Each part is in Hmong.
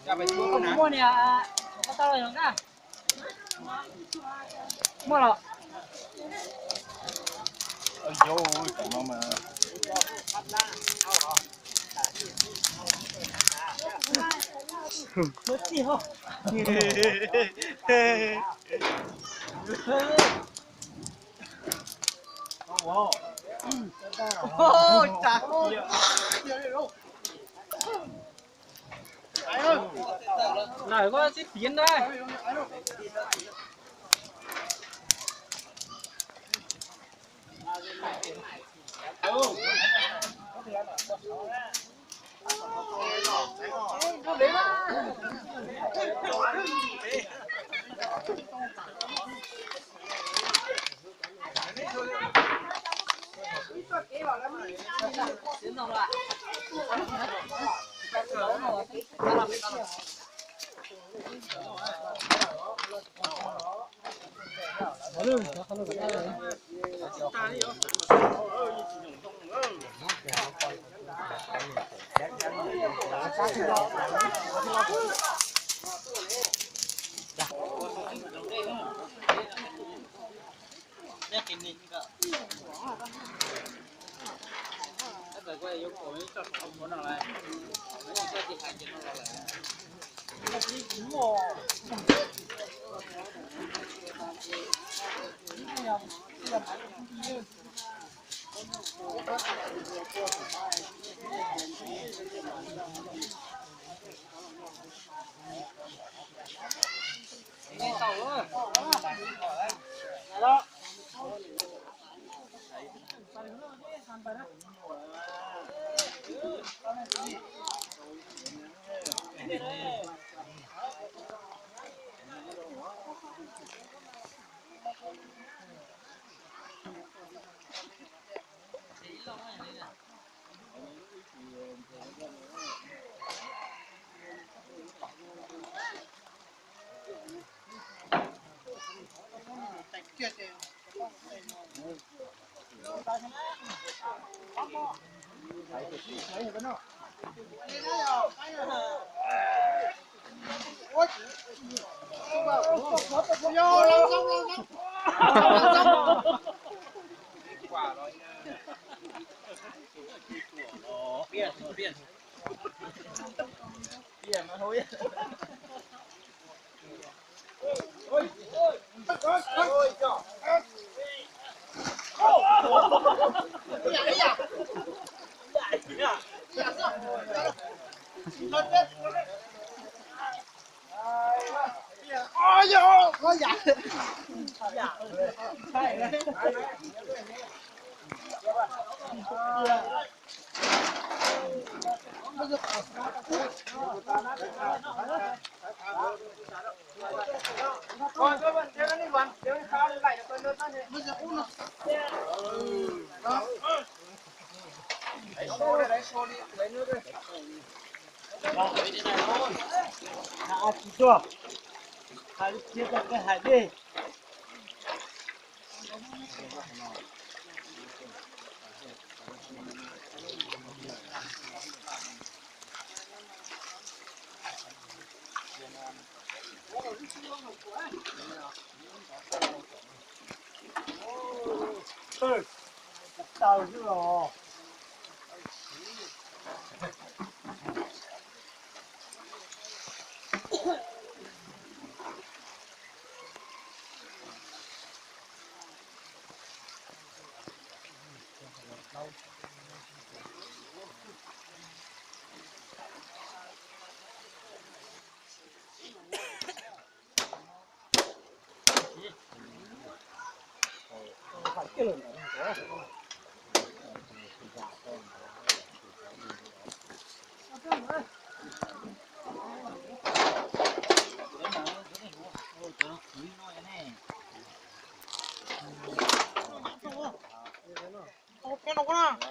Muaj niam, muaj los. Lawm koj tib piv ntag.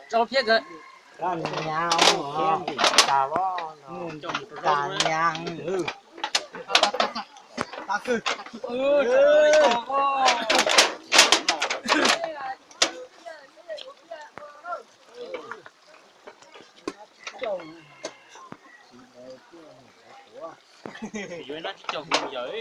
Tso phiab kawg. Tag nyang. Yuav no tsis tau mus yawm.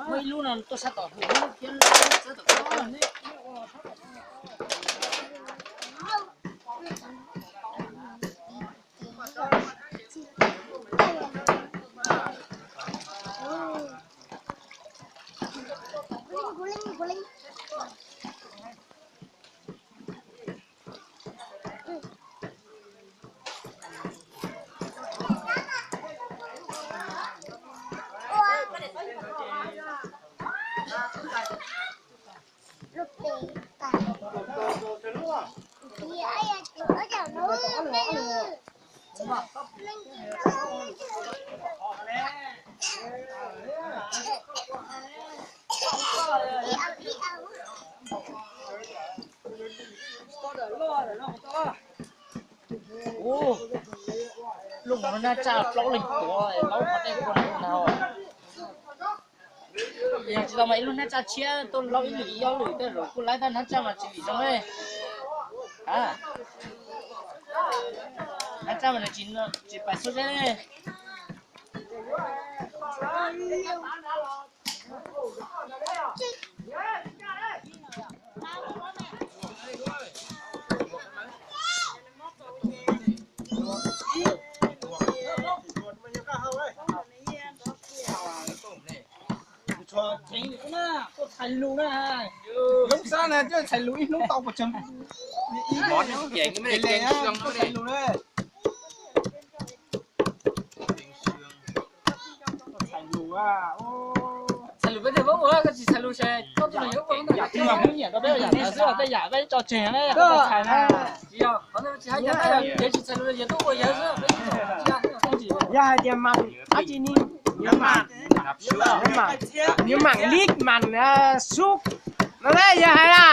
Muaj ib lub no tuaj sab tom hauv thiab. Ub, lub no nab tsaj plaub leeg tuav laub qhov dej kua no. Yog tsis tau mas ib lub nab tsaj tshiab tuaj laub ib lwm ib ob lwm tej zaum kuj laib tab nab tsaj mas tsis vim zoo li. Nab tsaj mas nws tsis pais xub zeb li. Tuaj txhais lus na. Lub sab na, tuaj txhais lus ib hnub tau pes tsawg. Tuaj txhais lus na. Txhais lus, txhais lus peb tej Hmoob ua, koj tsis txhais lus ces koj tuaj yuav ua ntawm hnub nyiam rau peb yam ntawd xwb, tej yam peb tso tseg na, koj txhais na. Tsis yog, qhov no tsis hais tias, yog tsis txhais lus yog tuaj ua yawg xwb. Yog hais tias mas dab tsi ni, nws mam li mam sub no yog hais na.